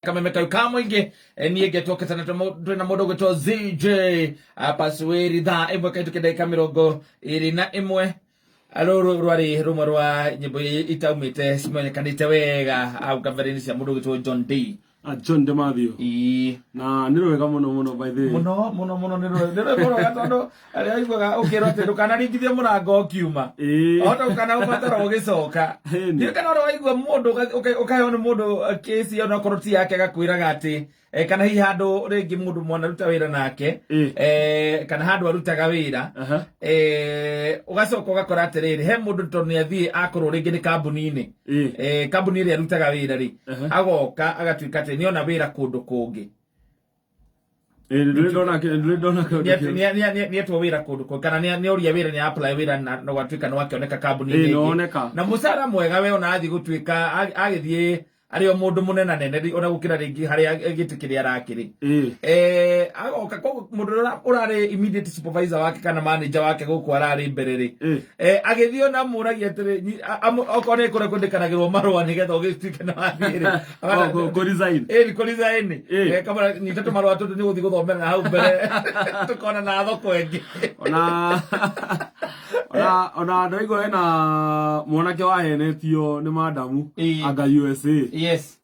Kameme kau ka mũingĩ. Niĩ ngetwo Ketana, twĩna mũndũ ũgwĩtwo ZJ Pasweri. Thaa 1 kaitũke ndagĩka 21. Rũrũ rwarĩ rũmwe rwa nyĩmbo iria itaumĩte cimenyekanĩte wega hau kabere-inĩ cia mũndũ ũgwĩtwo John D. Ah, John DeMathew. Ĩĩ. Na nĩ rwega mũno mũno, by the way. Mũno mũno mũno, nĩ rwĩmbo rwega tondũ arĩa aiguaga ũkĩrwo atĩ ndũkanaringithie mũrango ũkiuma. Ahota gũkana ũbatara ũgĩcoka. Ĩni. Ndiũĩ kana ũrĩa waigua mũndũ ũkaheo nĩ mũndũ kĩci onakorwo ti yake, agakwĩraga atĩ kana hihi handũ rĩngĩ mũndũ mwanaruta wĩra nake, kana handũ arutaga wĩra, ũgacoka ũgakora atĩrĩrĩ, he mũndũ tondũ nĩ athiĩ akorwo rĩngĩ nĩ kambuni-inĩ, kambuni ĩrĩa arutaga wĩra rĩ, agoka agatuĩka atĩ nĩona wĩra kũndũ kũngĩ. Ndũrĩ ndona kĩndũ kĩu. Nĩetwo wĩra kũndũ kũngĩ kana nĩoria wĩra, nĩ apply wĩra na ũgatuĩka nĩ wakĩoneka kambuni-inĩ ĩngĩ. Nĩwoneka. Na mũcara mwega, we ona athiĩ gũtuĩka agĩthiĩ arĩ o mũndũ mũnene nene ona gũkĩra rĩngĩ harĩa gĩtĩ kĩrĩa arakĩrĩ. Agoka koguo mũndũ ũrĩa ũrarĩ immediate supervisor wake kana manager wake gũkũ ararĩ mbere rĩ, agĩthiĩ ona amũragia atĩrĩ, okorwo nĩ kũrĩa kwandĩkanagĩrwo marũa nĩgetha ũgĩtuĩke nĩ wathiĩ rĩ. Oh, kũ resign. Ĩ, kũ resign. Kamara nyita tũmarũa tũtũ, nĩ gũthiĩ gũthomera na hau mbere, tũkona na thoko ĩngĩ. Ona ndaigua hena mwanake wahenetio nĩ madamu anga USA,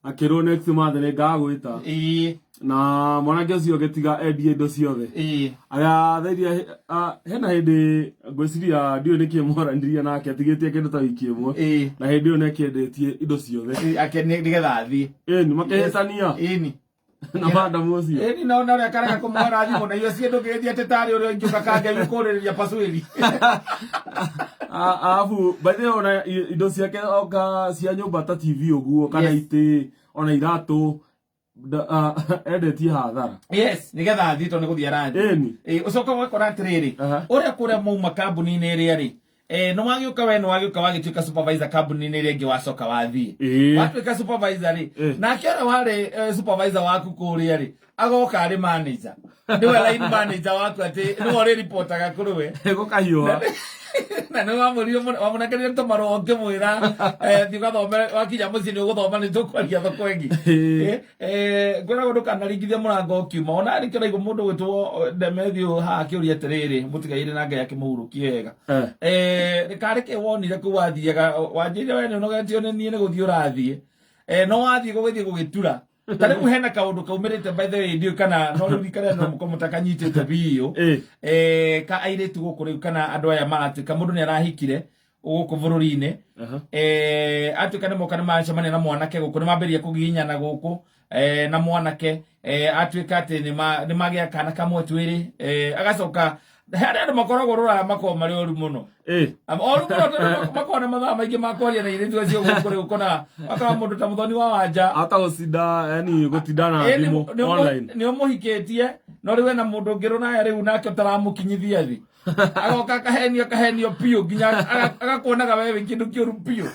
akĩrwo next month nĩ ngagwĩta, na mwanake ũcio agĩtiga endie indo ciothe. Arĩa thairia hena hĩndĩ ngwĩciria ndiũĩ nĩkĩ mwaranirie nake atigĩtie kĩndũ ta wiki 1, na hĩndĩ ĩyo nĩakĩendetie indo ciothe. Ake nĩgetha athiĩ. Ĩni, makĩhĩtania na madamu ũcio. Ĩni, na ona ũrĩa karega kũmũhũra thimũ na irio ciĩ ndũngĩgĩthiĩ atĩ tarĩ ũrĩa ingĩũka kangemi kũrĩrĩria pasuĩri. Arabu by the way, ona indo ciake oka cia nyũmba ta TV ũguo kana itĩ ona iratũ, endetie hathara. Yes, nĩgetha athiĩ tondũ nĩ gũthiĩ arathiĩ. Ũcoka ũgakora atĩrĩrĩ, ũrĩa kũrĩa mauma kambuni-inĩ ĩrĩa rĩ, nĩ wagĩũka, we nĩ wagĩũka wagĩtuĩka supervisor kambuni-inĩ ĩrĩa ĩngĩ, wacoka wathiĩ watuĩka supervisor rĩ, nake ũrĩa warĩ supervisor waku kũrĩa rĩ, agoka arĩ manager, nĩwe line manager waku, atĩ nĩwe ũrĩripotaga kũrĩ we. Gũkahiũha. Na nĩ wamũrire wamũnengerire tũmarũa ũkĩmwĩra, thiĩ ũgathome, wakinya mũciĩ nĩ ũgũthoma, nĩ tũkwaria thoko ĩngĩ. Ngwĩragwo ndũkanaringithie mũrango ũkiuma. Ona nĩkĩo ndaigua mũndũ gwĩtwo Demethiũ haha akĩũria atĩrĩrĩ, mũtigaire na Ngai akĩmũhurũkie wega. Karĩ kĩ wonire kũu wathiaga wanjĩrire we nĩ ũnogetio nĩ niĩ nĩ gũthiĩ ũrathiĩ, no wathiĩ gũgĩthiĩ gũgĩtura. Ta rĩu hena kaũndũ kaumĩrĩte, by the way, ndiũĩ kana no rĩu rika rĩa no mũkorwo mũtakanyitĩte biũ, ka airĩtu gũkũ rĩu kana andũ aya maratuĩka mũndũ nĩ arahikire gũkũ bũrũri-inĩ, atuĩka nĩ moka nĩ macemania na mwanake gũkũ, nĩ mambĩrĩria kũgiginyana gũkũ, na mwanake atuĩka atĩ nĩ magĩa kana kamwe twĩrĩ, agacoka harĩa andũ makoragwo rũraya makoragwo marĩ oru mũno. Oru mũno tondũ makoragwo na mathaa maingĩ ma kwaria na airĩtu acio gũkũ rĩu, ũkona akora mũndũ ta mũthoni wa wanja. Ata gũcinda, yani gũtinda na thimũ online. Nĩ ũmũhikĩtie no rĩu ena mũndũ ũngĩ rũraya rĩu nake ũtaramũkinyithia thĩ, agoka akahenio akahenio biũ nginya agakuonaga we wĩ kĩndũ kĩũru biũ.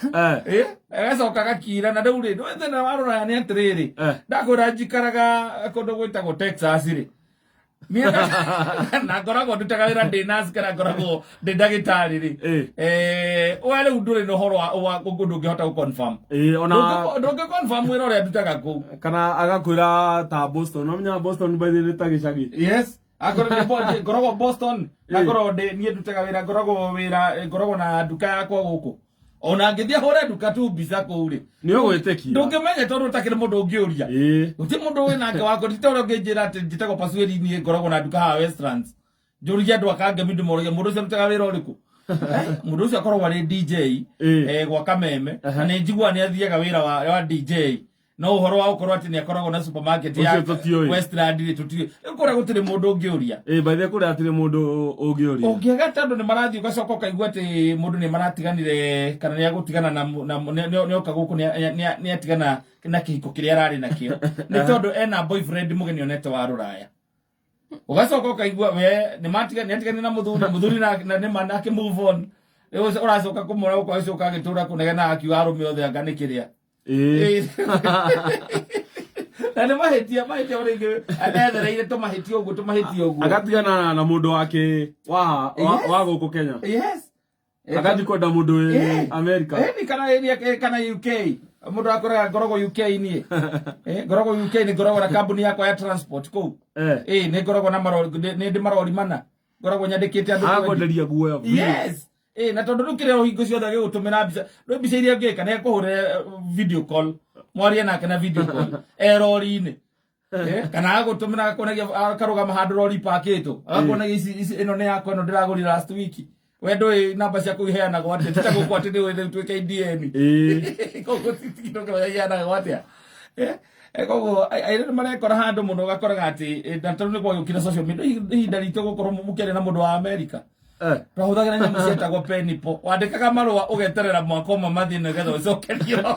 Agacoka agakira. Na rĩu rĩ, nĩ thĩna wa rũraya nĩ atĩrĩrĩ, ndakwĩra njikaraga kũndũ gwĩtagwo Texas rĩ. Niĩ na ngoragwo ndutaga wĩra ndĩ nurse kana ngoragwo ndĩ ndagĩtarĩ rĩ, we rĩu ndũrĩ na ũhoro wa ũndũ ũngĩhota gũ confirm. Ona Ndũngĩ confirm wĩra ũrĩa ndutaga kũu. Kana agakwĩra ta Boston, no menya Boston by the way nĩ ta gĩcagi. Yes, akorwo ngoragwo Boston na ngoragwo ndĩ niĩ ndutaga wĩra, ngoragwo wĩra, ngoragwo na nduka yakwa gũkũ, ona ngĩthiĩ hũre nduka tu mbica kũu rĩ, Nĩ ũgwĩtĩkia. Ndũngĩmenya tondũ ũtakĩrĩ mũndũ ũngĩũria. Gũtirĩ mũndũ wĩ nake wako ti ta ũrĩa ũngĩnjĩra atĩ njĩtagwo Pasuĩri, niĩ ngoragwo na nduka haha Westlands, njũrie andũ akangemi ndĩmoragia mũndũ ũcio arutaga wĩra ũrĩkũ. Mũndũ ũcio akoragwo arĩ DJ gwa Kameme, na nĩ njiguaga nĩ athiaga wĩra wa DJ, no ũhoro wa gũkorwo atĩ nĩ akoragwo na supermarket ya Ũcio tũtiũĩ. Westland rĩ, tũtiũĩ. Rĩu kũrĩa gũtirĩ mũndũ ũngĩũria. By the way, kũrĩa hatirĩ mũndũ ũngĩũria. Ũngĩaga tondũ nĩ marathiĩ, ũgacoka ũkaigua atĩ mũndũ nĩ maratiganire kana nĩ agũtigana na nĩ oka gũkũ nĩ atigana na kĩhiko kĩrĩa ararĩ nakĩo nĩ tondũ ena boyfriend mũgeni onete wa rũraya. Ũgacoka ũkaigua we nĩ matiga nĩ atiganire na mũthuri na nĩ ma nake move on. Rĩu ũracoka kũmũra gũkũ, agĩcoka agĩtũra kũnegena akiuga arũme othe anga nĩ kĩrĩa. Na nĩ mahĩtia rĩngĩ anethereire tũmahĩtia ũguo. Agatigana na mũndũ wake wa gũkũ Kenya. Agathiĩ kwenda mũndũ wĩ America. Ĩni, kana ĩni kana UK. Mundu akoraga ngoragwo UK niĩ. Ngoragwo UK, nĩ ngoragwo na kambuni yakwa ya transport kũu. Nĩ ngoragwo na marori, nĩ ndĩ marori mana ngoragwo nyandĩkĩte andũ kwendia. Akwenderia guoya biũ. Yes. Na tondũ rĩu kĩrĩa hingo ciothe agĩgũtũmĩra mbica, rĩu mbica iria angĩka nĩ akũhũrĩre video call, mwarie nake na video call e rori-inĩ. Kana agagũtũmĩra agakuonagia akarũgama handũ rori pakĩtwo, agakuonagia ici ici, ĩno nĩ yakwa, ĩno ndĩragũrire last week. We ndũĩ namba ciaku iheanagwo atĩa, ti ta gũkũ atĩ nĩ rĩu twĩ KDN. Koguo ndũkĩmenya iheanagwo atĩa. Koguo airĩtu marekora handũ mũno, ũgakoraga atĩ na tondũ nĩ gwagĩũkire social media, ihinda ritũ gũkorwo mũkĩaria na mũndũ wa America, twahũthagĩra nyamũ cietagwo penipo, wandĩkaga marũa ũgeterera mwaka ũmwe mathiĩ nĩgetha ũcokerio.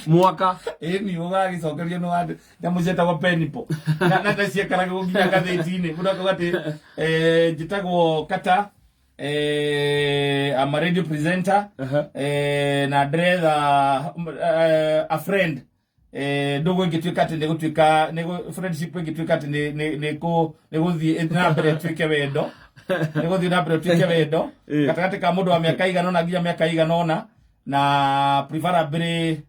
Mwaka. Ĩni, ũgagĩcokerio nĩ wandĩ nyamũ cietagwo penipo na ciekaraga nginya ngathĩti-inĩ. Mũndũ akauga atĩ njĩtagwo Kata, I'm a radio presenter, na ndĩretha a friend, ndũgũ ĩngĩtuĩka atĩ nĩ gũtuĩka friendship ĩngĩtuĩka atĩ nĩ gũthiĩ na mbere ĩtuĩke wendo, nĩ gũthiĩ na mbere ĩtuĩke wendo gatagatĩ ka mũndũ wa mĩaka igana ũna nginya mĩaka igana ũna, na preferably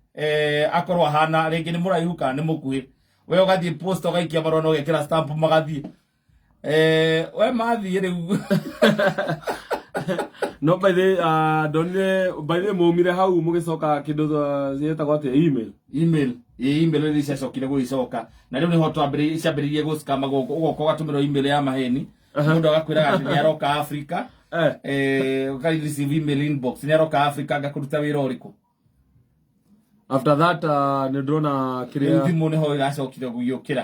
akorwo ahana rĩngĩ nĩ mũraihu kana nĩ mũkuhĩ. We ũgathiĩ post ũgaikia marũa na ũgekĩra stamp, magathiĩ, we mathiĩ rĩu. No by the ndonire, by the way, mumire hau mũgĩcoka kĩndũ ciĩtagwo atĩa, email? Email, ĩ, email rĩu ciacokire gũgĩcoka, na rĩu nĩho twambĩrĩirie ciambĩrĩirie gũcikama gũkũ, ũgoka ũgatũmĩrwo email ya maheni, mũndũ agakwĩraga atĩ nĩ aroka Africa. Ũka receive email inbox, nĩ aroka Africa ngakũruta wĩra ũrĩkũ. After that nĩ ndĩrona rĩu kĩrĩa thimũ nĩho ĩracokire gũgĩũkĩra.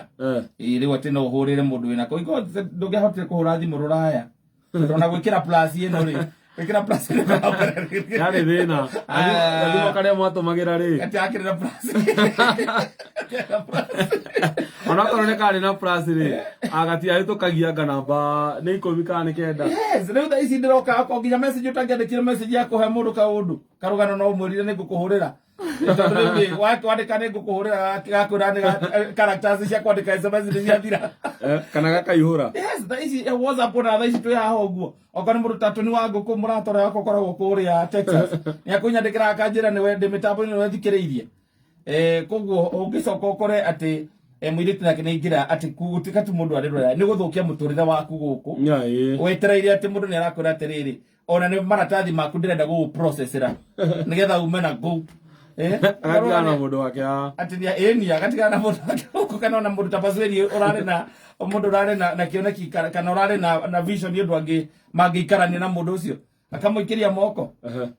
Ĩ, rĩu atĩ no ũhũrĩre mũndũ wĩna kũu. Iko ndũngĩahotire kũhũra thimũ rũraya, tondũ ona gwĩkĩra plus ĩno rĩ, gwĩkĩra plus ĩno yarĩ thĩna. Gathimũ karĩa mwatũmagĩra rĩ, atĩ akĩrĩra plus. Akĩrĩra plus. Onakorwo nĩ karĩ na plus rĩ, gatiahĩtũkagia anga namba nĩ 10 kana nĩ 9. Yes, rĩu thaa ici ndĩroka okorwo nginya message ũtangĩandĩkire message ya kũhe mũndũ kaũndũ karũgano, no ũmwĩrire nĩ ngũkũhũrĩra, tondũ rĩu rĩ wandĩka nĩ ngũkũhũrĩra, gakwĩra nĩ characters cia kwandĩka SMS nĩ ciathira. Kana gakaihũra. Yes, thaa ici WhatsApp, ona thaa ici twĩ haha ũguo, okorwo nĩ mũndũ ta Tony wa ngũkũ, mũrata ũrĩa wakwa ũkoragwo kũrĩa Texas, nĩ akũnyandĩkĩra akanjĩra nĩwe ndĩ mĩtambo-inĩ, nĩwe thikĩrĩirie. Koguo ũngĩcoka ũkore atĩ mũirĩtu nake nĩ aingĩra atĩ gũtuĩka tu mũndũ arĩ rũraya nĩ gũthũkia mũtũrĩre waku gũkũ, Nya, ĩĩ. wetereire atĩ mũndũ nĩ arakwĩra atĩrĩrĩ, ona nĩ maratathi maku ndĩrenda gũgũprocessĩra nĩgetha ume na kũu. Agatigana na mũndũ wake haha. Atĩ nĩ ĩni agatigana na mũndũ wake gũkũ, kana ona mũndũ ta Pasweri ũrarĩ na mũndũ ũrarĩ na kĩoneki kana ũrarĩ na vision nĩ ũndũ angĩ mangĩikarania na mũndũ ũcio, akamũikĩria moko.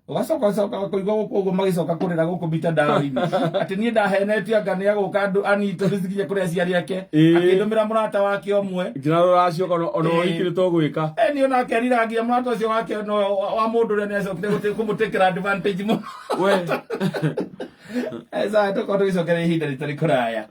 Ũgacoka ũcoka kũigua gũkũ ũguo magĩcoka kũrĩra gũkũ mitandao-inĩ atĩ niĩ ndahenetio anga nĩ agũka andũ anitũ nĩcikinya kũrĩ aciari ake, akĩndũmĩra mũrata wake ũmwe. Nginya rũracio ona ũhiki nĩ tũgwĩka. Ni onake eriragia mũrata ũcio wake no wa mũndũ ũrĩa nĩ acokire kũmũtĩkĩra advantage mũno. We. Sawa, tũkorwo tũgĩcokeria ihinda rĩtarĩ kũraya.